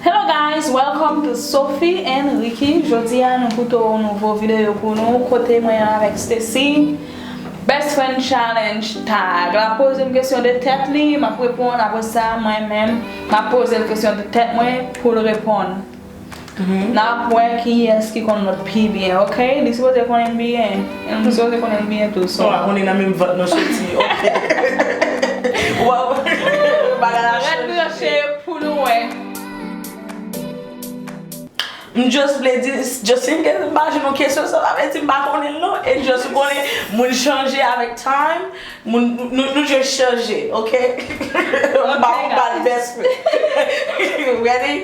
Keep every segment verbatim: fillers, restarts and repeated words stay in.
Hello guys, welcome to Sophie and Ricky. Jodi a nou pote yon nouvo videyo pou nou kote mwen avèk Stacy. Best Friend Challenge tag. L ap poze m kesyon de tèt li, m ap reponn. Apre sa, mwen menm, m ap poze l kesyon de tèt mwen pou l reponn. N ap wè kiyès ki konn lòt pi byen, ok? Li sipoze konnen l byen. E nou sipoze konnen l byen tou, so. Bon, a konnen nan menm vant nou soti, ok. Waw. Bagay la chanje. Rèd branche pou nou wè. M just vle di, just in case m pa jwenn yon kesyon, sa pa vle di m pa konnen l non. E just konnen moun chanje avèk time, moun, nou, nou just chanje, ok? M pa, m pa best friend. Ready?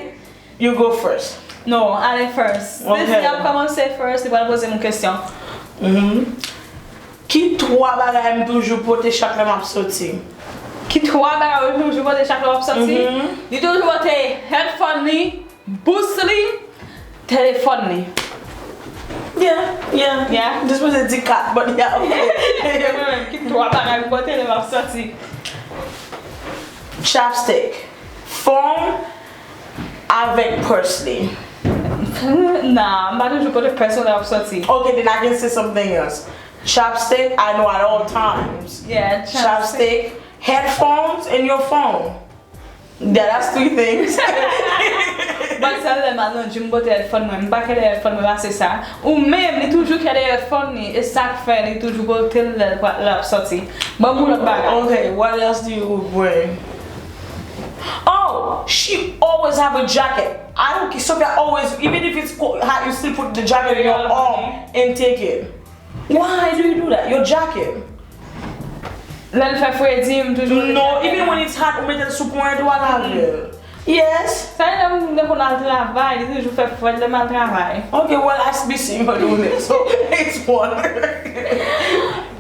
You go first. No, ale first. Ok. Stacy ap kòmanse first, li pral poze m kesyon. Mhm. Ki twa bagay m toujou pote chak lè m ap soti? Ki twa bagay ou toujou pote chak lè w ap soti? Mhm. Li toujou pote headphone li, bous li, telefòn li. Yeah, yeah. Yeah? M te sipoze di kat, but yeah, ok. Mwen menm, ki twa bagay m pote lè m ap soti? Chapstick. Phone avèk purse li. Nah, m pa toujou pote purse lè m ap soti. Ok, then I can say something else. Chapstick, I know at all times. Yeah, chapstick. Chapstick, headphones, and your phone. Yeah, that's three things. But sèl lè m al nan gym m pote headphone mwen, m pa kite headphone mwen pase sa. Ou menm, li toujou kite headphone li, e sa k fè li toujou pote l lè l ap soti. Ban m yon lòt bagay. Okay, what else do you bring? Oh, she always have a jacket. I don't care. Sophia always, even if it's cold, hot, you still put the jacket in your arm and take it. Why do you do that? Your jacket. Lè l fè fredi, m toujou mete jacket. No, even when it's hot, ou mete l sou ponyèt ou al lave l. Yes. Sa vle di lè m te konn al travay, li toujou fè frèt lè m al travay. Okay, well, I be seeing her doing it, so it's one.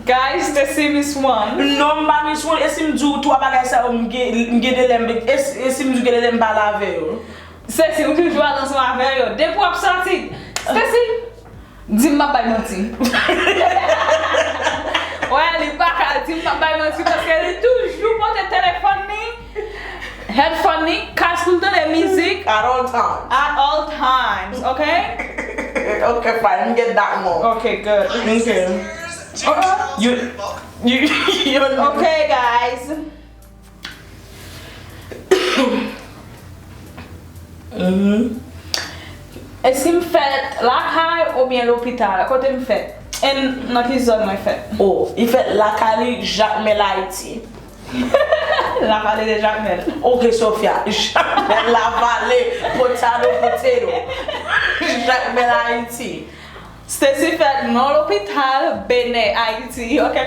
Guys, Stacy miss one. Non, m pa miss one. E si m di w twa bagay sa yo, m gen, m gen de lè m, e si, e si m di w gen de lè m pa lave yo? Stacy, ou toujou al ansanm avè yo. Depi w ap soti, Stacy, di m p ap bay manti. Wè, li pa ka di m p ap bay manti paske li toujou pote telefòn li, headphone li, kas pou l tande mizik. At all times. At all times, okay? Okay, fine. M get that one. Okay, good. Okay. You, you, you. Okay, guys. Mhm. Èske m fèt lakay oubyen lopital? Kote m fèt? E nan ki zòn mwen fèt? Oh, li fèt lakay li, Jakmèl, Ayiti. Lavale de Jakmèl. Ok, Sophia. Jakmèl, Lavale, potato, potato. Jakmèl, Ayiti. Stacy fèt nan lopital, Benè, Ayiti, ok?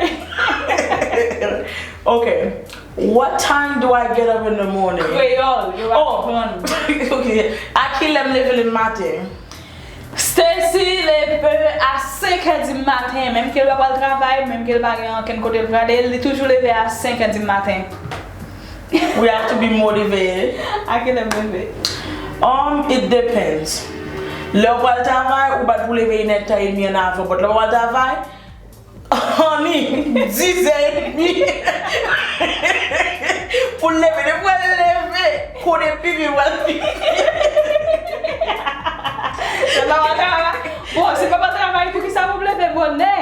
Ok. What time do I get up in the morning? Kreyòl, yo pa konprann. Ok. A kilè m leve le maten? Stacy leve a senk è di maten, menm ke l pa pral travay, menm ke l pa gen ankenn kote l prale, li toujou leve a senk è di maten. We have to be motivated. A kilè m leve? Um, it depends. Lè w pral travay, ou bat pou leve inèdtan edmi ann avan, but lè w pral travay, honey, dizè edmi. Pou l leve, depi w leve, kote pipi w al pipi. Lè w pral travay, bon, si w pa pral travay, poukisa pou w leve bonè?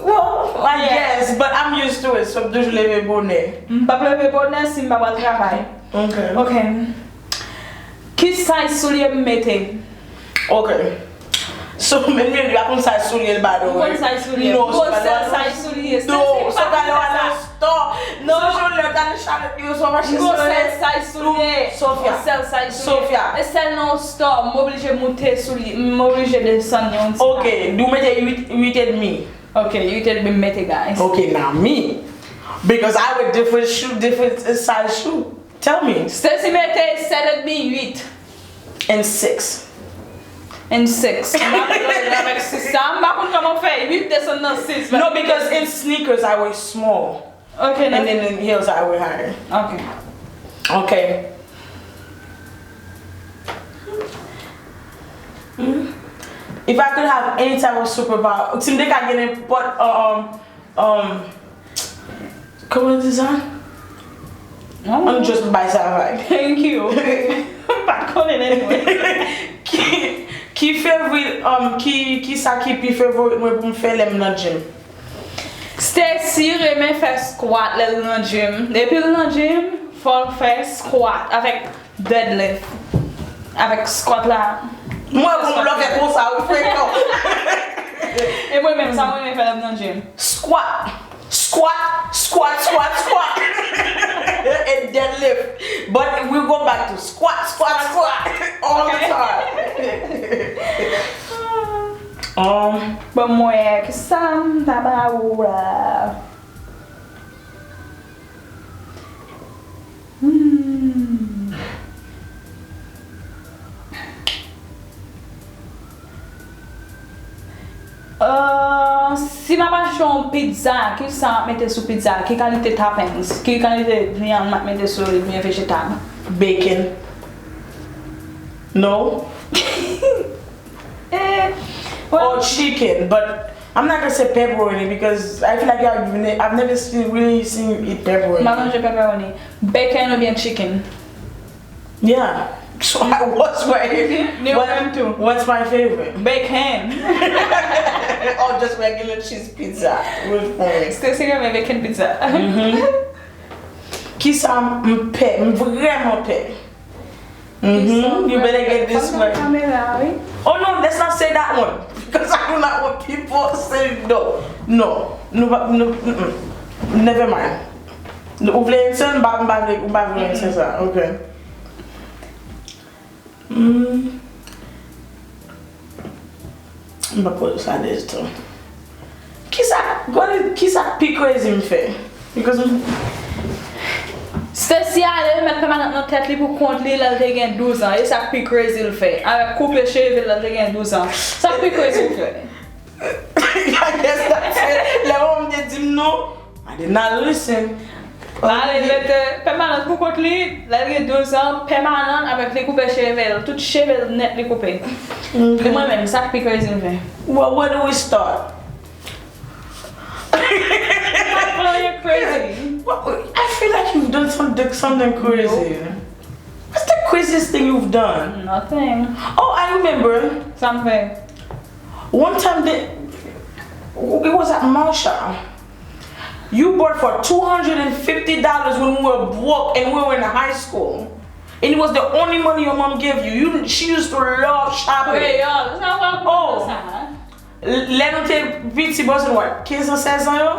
Well, I guess, but I'm used to it, so m toujou leve bonè. M p ap leve bonè si m pa pral travay. Ok. Ok. Ki size soulye m mete? Ok. So, men men li pa konn size soulye l, by the way. M konn size soulye. No, m konn sèl size soulye. No, se pa lè w al nan store. No. Se jan lè w t al nan Charlotte, yo sou mache soulye. M konn sèl size soulye. Sophia. M konn sèl size soulye. Sophia. E sèl nan yon store, m oblije moute soulye, m oblije desann yon ti. Ok, ou mete uit, uit edmi. Ok, you tell me mete, guys. Ok, now me. Because I wear different shoe, different size shoe. Tell me. Stacy mete sèt edmi, uit. And six. And six. M pa konn avèk sis sa. M pa konn kòman fè uit desann nan sis. No, because in sneakers I wear small. Ok, and then in heels I wear higher. Ok. Ok. If I could have any type of superpower, si m te ka gen nenpòt, um, um, kòman yo di sa? I'm just bay sa vibe. Thank you. M pa Konnen anyway. Ki, ki favorit, um, ki, ki sa ki pi favorit mwen pou m fè lè m nan gym? Stacy renmen fè squat lè l nan gym. Depi l nan gym, fò l fè squat avèk deadlift. Avèk squat la. Mwen, bon, lè w fè konsa, ou frekan. E mwen menm, sa mwen renmen fè lè m nan gym. Squat. Squat, squat, squat, squat. And deadlift. But we go back to squat, squat, squat. All the time. Um, Ban m wè, kisa m ta ba ou la? Hmm. Euh, si m ap achte yon pizza, kisa m ap mete sou pizza? Ki kalite toppings? Ki kalite vyann m ap mete sou li, vyann vejetab? Bacon. No. Eh, well, or chicken, but I'm not gonna say pepperoni because I feel like I've, ne- I've never seen, really seen you eat pepperoni. M pa manje pepperoni. Bacon oubyen chicken? Yeah. So I was right. Ni ou menm tou. What's my favorite? Bacon. Oh, just regular cheese pizza with, um, Stacy renmen bacon pizza. Kisa m pè, m vrèman pè? Mm-hmm. You better get this right. Kamera, wi. Oh no, let's not say that one. Because I do not want people saying no. No. No, no, mm-mm. Never mind. Ou vle answer, m pa, m pa vle, ou pa vle answer sa. Okay. Mm. M pa poze sa detan. Kisa, gade, kisa k pi crazy m fè? Because m Stacy ale remèt pèmanant nan tèt li pou kont li lè l te gen douz an. E sa k pi crazy l fè. Avèk koupe cheve l lè l te gen douz an. Sa k pi crazy l fè. I guess that's it. Lè manman m te di m non, I did not listen. L ale l mete pèmanant pou kont li, lè l gen douz an, pèmanant avèk li koupe cheve l, tout cheve l nèt li koupe. E mwen menm, sa k pi crazy m fè? Well, where do we start? Not really crazy. What, I feel like you've done something, something crazy. What's the craziest thing you've done? Nothing. Oh, I remember. Sa m fè? One time, they, it was at Marsha. You bought for two hundred and fifty dollars when we were broke and we were in high school. And it was the only money your mom gave you. You, she used to love shopping. Kreyòl, sa w ap konn sa? Lè nou te piti, bòs nou wè, kenz an, sèz an yo,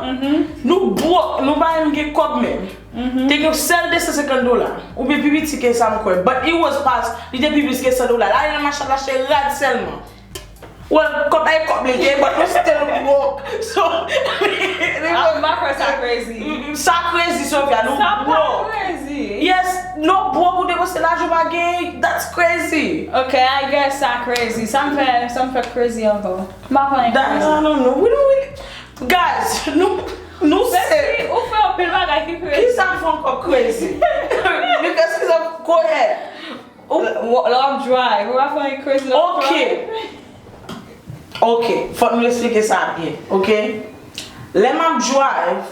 nou broke, nou pa menm gen kòb menm. Te gen yon sèl de san senkant dola, oubyen pi piti ke sa m kwè. But it was past, li te pi plis ke san dola. L ale nan mache, l achte rad sèlman. Well, kòb la e kòb li te ye, but we still broke. So, Ah, m pa kwè sa crazy. Sa crazy, Sofia, nou broke. Sa pa crazy. Yes, nou broke, ou depanse lajan ou pa genyen, that's crazy. Ok, I guess sa crazy. Sa m fè, sa m fè crazy ankò. M pa konnen crazy. That, I don't know. We don't really, guys, nou, nou se. Ou fè anpil bagay ki crazy. Kisa m fè ankò crazy? Because kisa, go ahead. Lè w ap drive, ou pa fè anyen crazy lè w ap drive? Ok. Ok, fòk nou eksplike sa byen, ok? Lè m ap drive,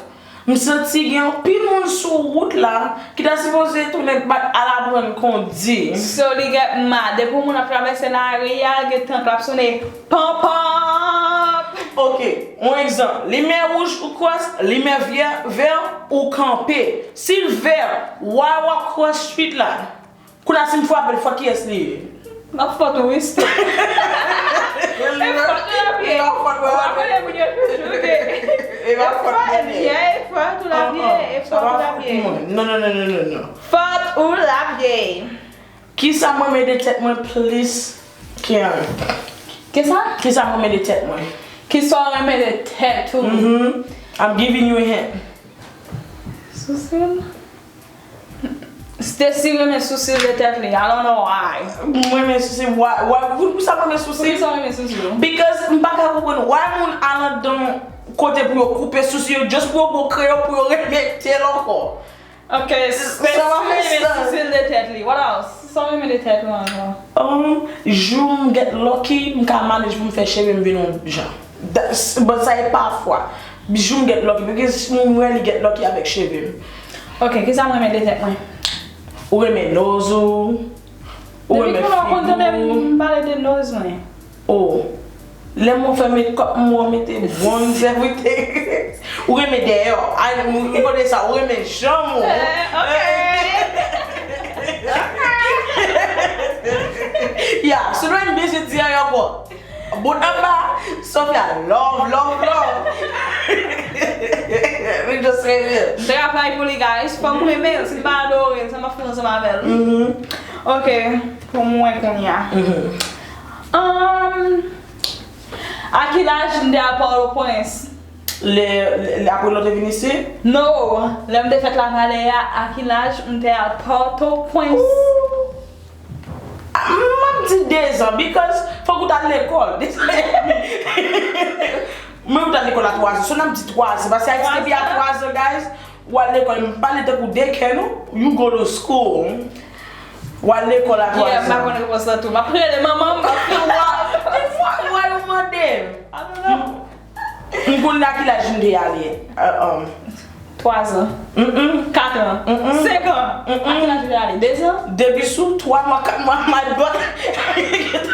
m santi gen anpil moun sou wout la ki ta sipoze tounen bat al aprann kondi. So, li gen ma, depi yon moun ap travèse lari a, gen tank l ap sonnen, pam, pam. Ok, yon egzanp, limyè wouj ou cross, limyè vyè, vè ou kanpe. Si l vè, why w ap cross street la? Kounye a, si m frape l, fòt kiyès li ye? Nan fòt ou, wi, Steve. E fòt ou l ap ye. Ou pa konnen moun yo toujou ke. E fòt ou l ap ye, e fòt ou l ap ye. Non, non, non, non, non, non. Fòt ou l ap ye. Kisa m renmen de tèt mwen plis ke anyen? Kisa? Kisa m renmen de tèt mwen? Kisa w renmen de tèt ou? Mm-hmm. I'm giving you a hint. Sousi l? Stacy renmen sousi l de tèt li. I don't know why. Mwen renmen sousi, why, why, pou, pou sa mwen renmen sousi? Poukisa w renmen sousi w? Because m pa ka konprann why moun al anndan kote pou yo koupe sousi yo, just pou yo pran kreyon pou yo remete l ankò. Ok, Stacy renmen sousi l de tèt li. What else? Sa w renmen de tèt ou ankò? Um, jou m get lucky, m ka manage pou m fè cheve m vin yon jan. But sa e pafwa. Jou m get lucky, because m wè li get lucky avèk cheve m. Ok, kisa m renmen de tèt mwen? Ou renmen nose ou, Ou renmen figi w. Depi kilè w konn tande m pale de nose mwen? Oh. Lè mwen fè makeup mwen, mete bronzer, mete ou renmen dèyè. Ay, ou konnen sa, ou renmen janm ou. Eh, ok. Ya, si nou renmen bezwen di anyen ankò. Bout anba, Sophia, love, love, love. We just renmen. Travay pou li, guys. Fòk ou renmen l. Si l pa adore l, sa m ap fè ansanm avè l. Mhm. Ok, pou mwen kounye a. Mhm. Um, a ki laj m te al Pòtoprens? Le, le, le, apre nou te vin isit? No, lè m te fèt Lavalè a, a ki laj m te al Pòtoprens? Ooh. M ap di dezan, because fòk ou t al lekòl. Mwen ou t al lekòl a twazan, so n ap di twazan, paske Ayiti depi a twazan, guys, ou al lekòl, m pale tankou daycare, nou, you go to school. Ou al lekòl a twazan. Yeah, m pa konn repons lan tou. M ap rele manman m, m ap fè w. Ou fè w mande. I don't know. M konn a ki laj m te ale. Euh, um, twazan. Mm-mm. Katran. Mm-mm. Senkan. Mm-mm. A ki laj ou te ale? Dezan? Depi sou twa mwa, kat mwa, m al bò.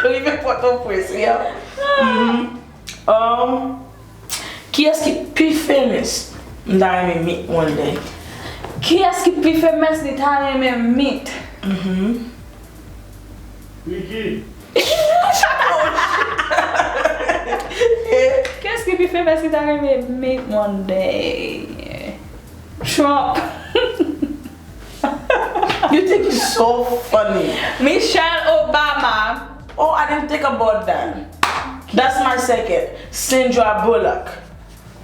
Rive Pòtoprens, yeah. Mm-hmm. Um, kiyès ki pi famous m ta renmen meet one day? Kiyès ki pi famous li ta renmen meet? Mm-hmm. Kiyès ki pi famous li ta renmen meet one day? Trump. You think it's so funny? Michelle Obama. Oh, I didn't think about that. That's my second. Sandra Bullock.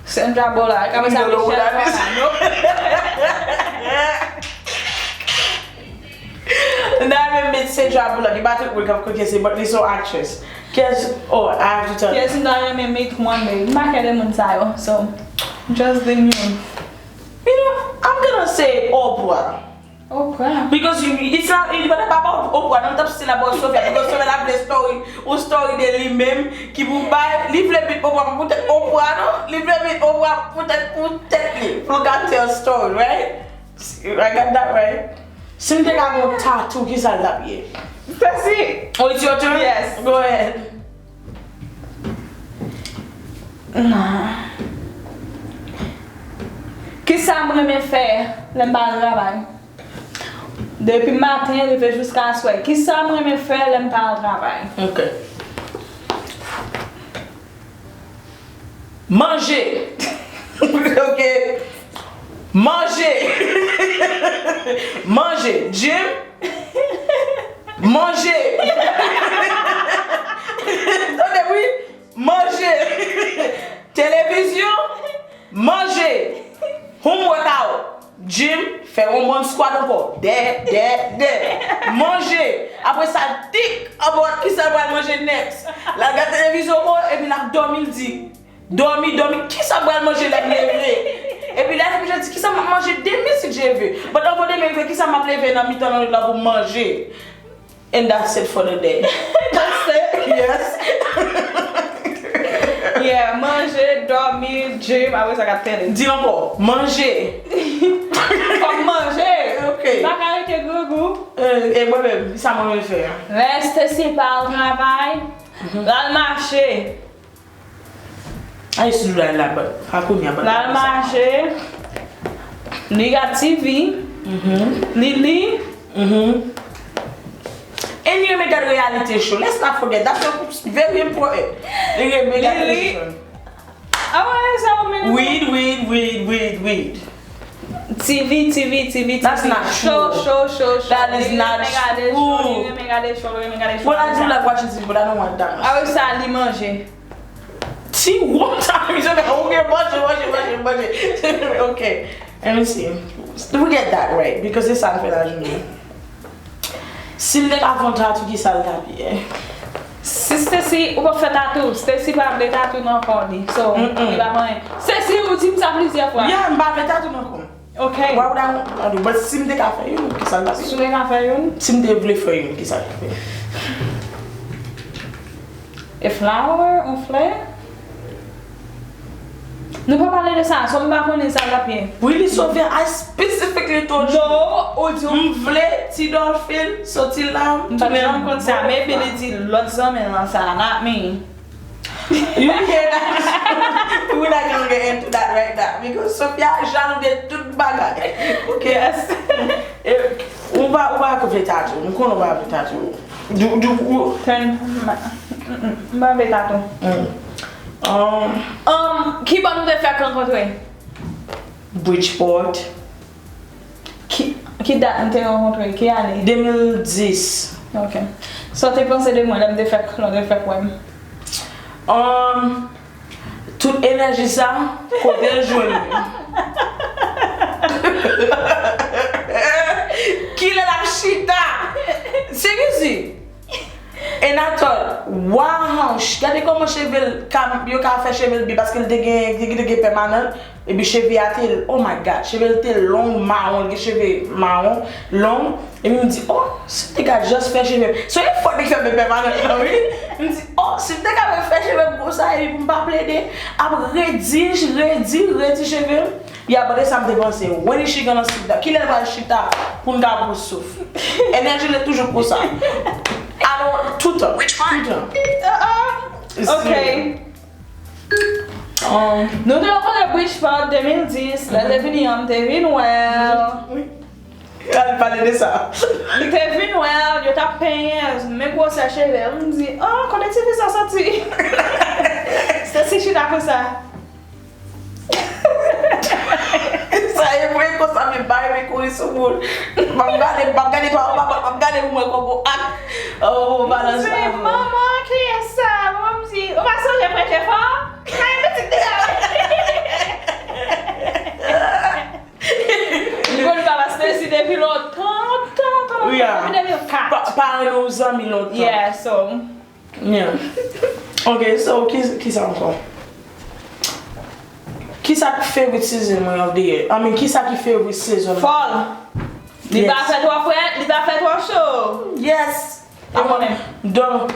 Sandra Bullock. Apre sa, Michelle Obama. Nope. N ta renmen met Sandra Bullock, li pa tout moun k ap koke se, but li se yon actress. Kiyès, oh, I have to tell you. Kiyès m ta renmen met one day? M pa kè de moun sa yo, so, just di m youn. You know, I'm gonna say Oprah. Oprah. Because you, it's not, it's not about Oprah, non, t ap still about Sophia, because Sophia la vle story, yon story de li menm, ki pou bay, li vle met Oprah, pa poutèt Oprah, non, li vle met Oprah poutèt, poutèt li, pou l ka tell story, right? I got that right. Si m te ka gen yon tattoo, ki sa l t ap ye? Stacy! Oh, it's your turn? Yes. Go ahead. Ki sa m renmen fè lè m pa al travay? Depi maten, rive jiska aswè. Ki sa m renmen fè lè m pa al travay? Ok. Manje. Ok. Manje. Manje. Gym. Manje. Tande, wi. Manje. Televizyon. Manje. Home workout. Gym, fè yon bon squat ankò. Dè, dè, dè. Manje. Apre sa, think about kisa l pral manje next. L al gad televizyon ankò, epi l ap dòmi, l di, dòmi, dòmi, kisa m pral manje lè m leve? Epi lè l fin manje, l di, kisa m ap manje demen si Dye vle? But anvan demen rive, kisa m ap leve nan mitan lannwit la pou m manje? And that's it for the day. That's it? Yes. Yeah, manje, dòmi, gym, apre sa k ap tande. Di l ankò, manje. Fò m manje. Ok. M pa ka rete grangou. E, e mwen menm, sa mwen menm fè a? Lè Stacy pa al travay, l al mache. I used to do that a lot, but pa kounye a, but l al mache, li gad T V, li li. And li renmen gad reality show. Let's not forget, that's very important. Li renmen gad reality show. Weed, weed, weed, weed, weed. T V, T V, T V, T V. That's not true. Show, show, show, show. That is not true. Li renmen gade show, li renmen gade show, li renmen gade show. But I do like watching T V, but I don't want that much. Apre sa, li manje. Ti wont a mizè, ou gen manje, manje, manje, manje. Ok. Let me see. We get that right, because se sa n fè lajounen. Si m te ka fè yon tatou, ki sa l t ap ye? Si Stacy, ou p ap fè tatou. Stacy pa vle tatou nan kò li. So, li pa fè anyen. Stacy, ou di m sa plizyè fwa. Yeah, m pa vle tatou nan kò m. Ok. Why would I want to do? But si m te ka fè youn, ki sa l t ap ye? Si w te ka fè youn? Si m te vle fè youn, ki sa l t ap ye? A flower, yon flè? Nou pa pale de sa, so m pa konnen sa l ap ye. Really, Sophia, I specifically told you. No, ou di w. M vle ti dolphin soti la. M pa t janm konn sa, maybe li di lòt zanmi l lan sa, not me. You hear that? We're not gonna get into that right now because Sophia jalou de tout bagay. Ok? Yes. Eh, ou pa, ou pa vle tatou. M konnen ou pa vle tatou. Du, du, ou, Turn. M pa vle tatou. Mm. Um, Um, ki bò nou te fèk rankontre? Bridgeport. Ki, ki dat nou te rankontre? Ki ane? De mil dis. Ok. Sa w te panse de mwen lè m te fèk, lè w te fèk wè m? Um, tout enèji sa, kote l jwenn li? Kilè l ap chita? Seriously? And I thought, wow, gade kòman cheve l ka, yo ka fè cheve l byen, paske l te gen, te gen, te gen pèmanan, epi cheve a te, oh my God, cheve l te long, mawon, l gen cheve mawon, long, epi m di, oh, si m te ka just fè cheve m. So, e fòt li fè m pèmanan, wi. M di, oh, si m te ka fè cheve m konsa, epi pou m pa plede ap redi, redi, redi cheve m. Y ap gade sa m te panse. When is she gonna sit down? Kilè l pral chita pou n ka pran souf? Enèji l toujou konsa. Alò, toutan. Which one? Toutan. Ok. Um, Nou te rankontre Bridgeport de mil dis, lè l te vini an, m te vin wè l. Wi. Al pale de sa. Li te vin wè l, yo t ap penyen, men gwosè cheve l. M di, oh, kote ti fi sa soti? Se si chita konsa. Sa e vre konsa, men bay men kouri sou moun. M ap gade, m ap gade pa anba, m ap gade pou mwen kòman ak. Oh, balans Se pa vre. Manman, kiyès sa? Manman, m di, ou pa sonje prete fò? Ay, pitit deja. M konn papa Stacy depi lontan, lontan, lontan, lontan. Yeah. Depi de mil kat. Pa- Paran nou zanmi lontan. Yeah, so. Yeah. Ok, so, ki, ki sa ankò? Ki sa ki favorite season mwen of the year? I mean, ki sa ki favorite season? Fall. Li pa Yes. fè twò frèt, li pa fè twò cho. Yes. A mwen menm. Donk,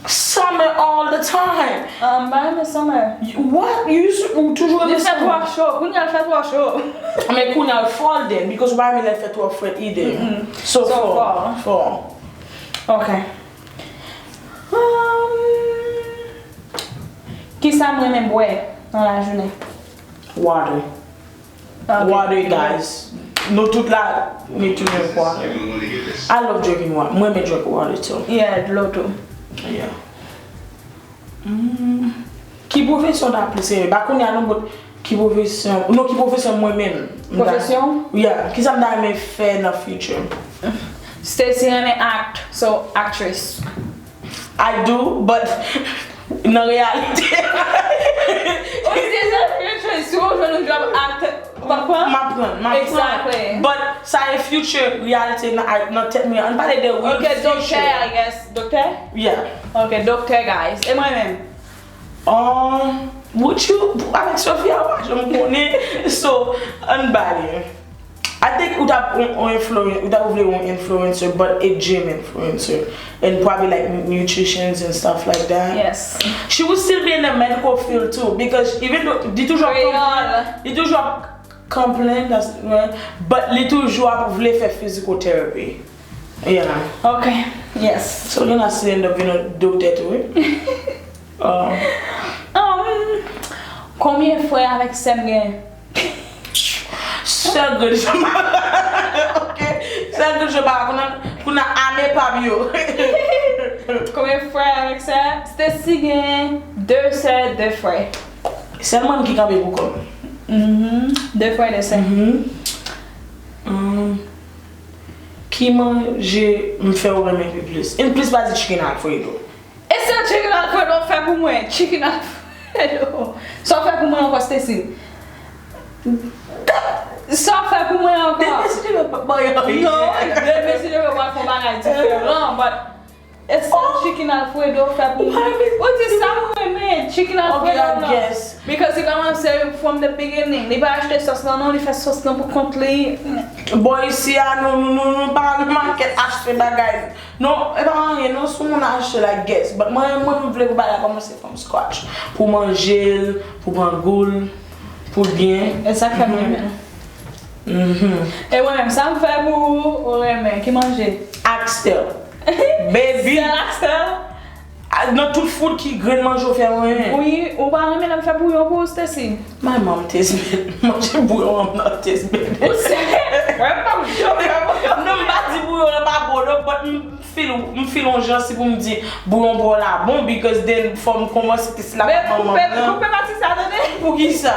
summer all the time. Um, m pa renmen summer. What? You used, ou toujou Li renmen fè twò summer? Cho, kounye a l fè twò cho. Men kounye a l fall then, because ou pa renmen lè fè twò frèt either. So, So, fall. fall. Fall. Ok. Um, kisa m renmen bwè nan lajounen? Water. Ok. Water, guys. Nou tout la, need to drink water. I love drinking water. Mwen, men drink water too. Yeah, dlo tou. Yeah. Mm. Ki pwofesyon w ta plis renmen? Pa kounye a non, but ki pwofesyon? Non, ki pwofesyon mwen menm? M ta- Pwofesyon? Yeah. Kisa m ta renmen fè nan future? Stacy renmen act, so actress. I do, but nan reyalite. Ou se nan future, si w jwenn yon job act, ou pa pran? M ap pran, m ap pran. Exactly. But sa e future, reyalite nan, nan tèt mwen. Ann pale de real Ok, doktè, future. I guess. Doktè? Yeah. Ok, doktè, guys. E mwen menm? Um, would you, avèk Sophia, ou pa janm konnen. So, ann pale. I think ou t ap yon, yon influen-, ou t ap vle yon influencer, but a gym influencer. And probably like nutritions and stuff like that. Yes. She would still be in the medical field too, because even though li toujou ap Kreyòl. Complain, li toujou ap complain, that's, right? But li toujou ap vle fè physical therapy. Yeah. Ok, yes. So, li nan still end up vin yon doktè tou, wi. Um, Um, konbyen frè avèk sè m gen? Sè grenn jan. Ok. Sè grenn jan pa konnen, konnen ame pa m yo. Konbyen frè avèk sè? Stacy gen de sè, de frè. Sèl mwen ki kanpe pou kò m. Mhm. De frè, de sè. Mhm. Um, ki manje m fè ou renmen pi plis? N plis pa di chicken Alfredo. E se chicken Alfredo fè pou mwen. Chicken Alfredo. Sa w fè pou mwen ankò, Stacy? Sa w fè pou mwen ankò? Depi si te pa ban yo. Non, depi si te pa fè bagay diferan, but e se chicken Alfredo fè pou mwen. Ou di sa m renmen, chicken Alfredo I non. Guess. Because li kòmanse from the beginning. Li pa achte sòs lan non, li fè sòs lan pou kont li. Bò isi a, nou, nou, nou, nou pa al makèt achte bagay. Non, e pa anyen, non, sou moun achte, I guess. But mwen, mwen, m vle pou bagay kòmanse from scratch. Pou manje l, pou pran gou l. Pou byen. E sa k fè m renmen. Mhm. E mwen menm, sa m fè pou ou, ou renmen? Ki manje? Axtel. Baby. Sèl Axtel? Ah, nan tout food ki grenn manje ou fè mwen renmen. Wi, ou pa renmen lè m fè bouyon pou ou, Stacy? My mom taste bad. Manje bouyon an nan taste bad. Ou se, mwen pa m janm fè bouyon. Non, m pa di bouyon an pa bon, non, but m feel, m feel on jan si pou m di bouyon bò la bon, because then fò m kòmanse taste la. Men manman koupe, koupe pati sa, tande. Poukisa?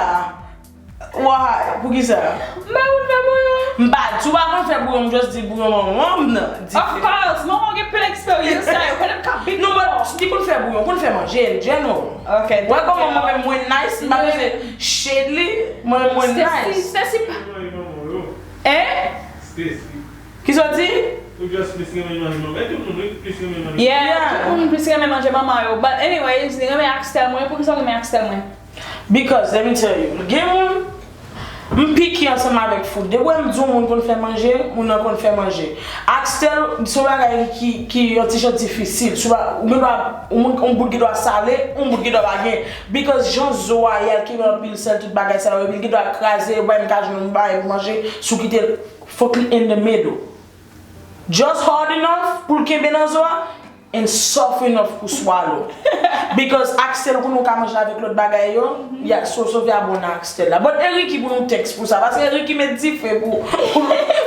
Why? Poukisa? M pa konn fè bouyon. M pa di w pa konn fè bouyon, m just di bouyon manman m nan. Of course, manman gen pil experience la, yo konnen m ka beat. Non, but li konn fè bouyon, konn fè manje in general. Ok. Wè kòman mwen menm mwen nice, m pa bezwen shade li, mwen menm mwen nice. Stacy, Stacy pa. Hein? Stacy. Kisa w di? Ou just plis renmen manje manman. E tout moun wi plis renmen manje. Yeah, yeah, tout moun plis renmen manje manman yo. But anyways, li renmen Axtel mwen. Poukisa w renmen Axtel mwen? Because, let me tell you, gen moun, m piki ansanm avèk food. Depi w wè m di yon moun konn fè manje, moun nan konn fè manje. Axtel, se yon bagay ki, ki yon ti jan difisil. Se yon ba-, ou gen dwa, yon moun, yon bout gen dwa sale, yon bout gen dwa pa gen. Because jan zo a ye a, ki gen anpil sèl, tout bagay sa yo, epi l gen dwa kraze, ou pa menm ka jwenn yon bagay pou manje, si w kite l, fòk li in the middle. Just hard enough pou l kenbe nan zo a, and soft enough pou swallow. Because Axtel, ou konnen ou ka manje avèk lòt bagay yo, ya, so, Sofia bon nan Axtel la. But e Ricky pou nou tèks pou sa, paske e Ricky met dife pou, pou nou.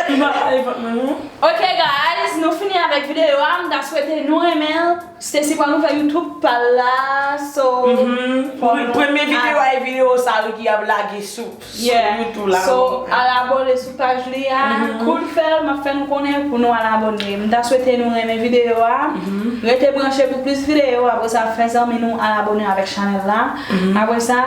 M pa pale vant mwen, non. Ok, guys, nou fini avèk videyo a. M ta swete nou renmen l. Stacy pral ouvè YouTube pa l la, so, mhm, premye videyo a e videyo sa Ricky ap lage sou, sou YouTube la. So, al abone sou paj li a. Mhm. Kou l fè l, m ap fè nou konnen pou nou al abone. M ta swete nou renmen videyo a. Mhm. Rete branche pou plis videyo. Apre sa, fè zanmi nou al abone avèk chanèl la. Mhm. Apre sa,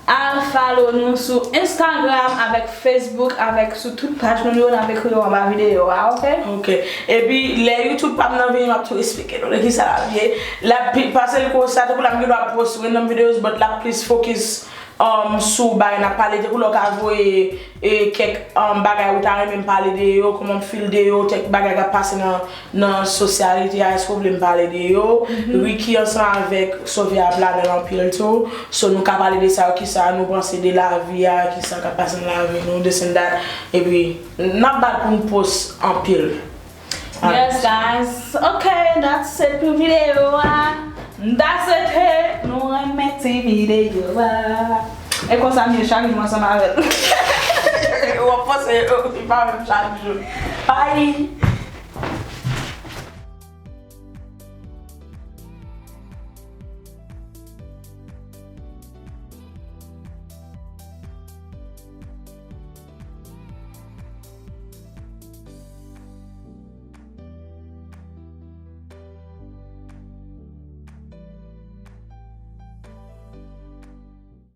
al follow nou sou Instagram avèk Facebook, avèk sou tout paj nou yo, n ap ekri yo anba videyo a, ok? Ok. Epi, lè YouTube pa m nan vini, m ap tou esplike nou de kisa l ap ye. L ap pi, pase l konsa, tankou la m gen dwa post random videos, but l ap plis focus, um, sou bagay n ap pale, tankou lè w ka voye, e, kèk, um, bagay ou ta renmen m pale de yo, kòman m feel de yo, kèk bagay k ap pase nan nan sosyalite a, èske w vle m pale de yo? Mhm. Ricky ansanm avèk Sofia ap ladan l anpil tou. So, nou ka pale de sa yo, kisa nou panse de lavi a, kisa k ap pase nan lavi nou, this and that. Epi, n ap bat pou n post anpil. Yes, guys. Ok, that's it pou videyo a. M ta swete nou renmen ti videyo a. E konsa m ye chak jou ansanm avè l. W ap panse, oh, li pa menm chak jou. Bye.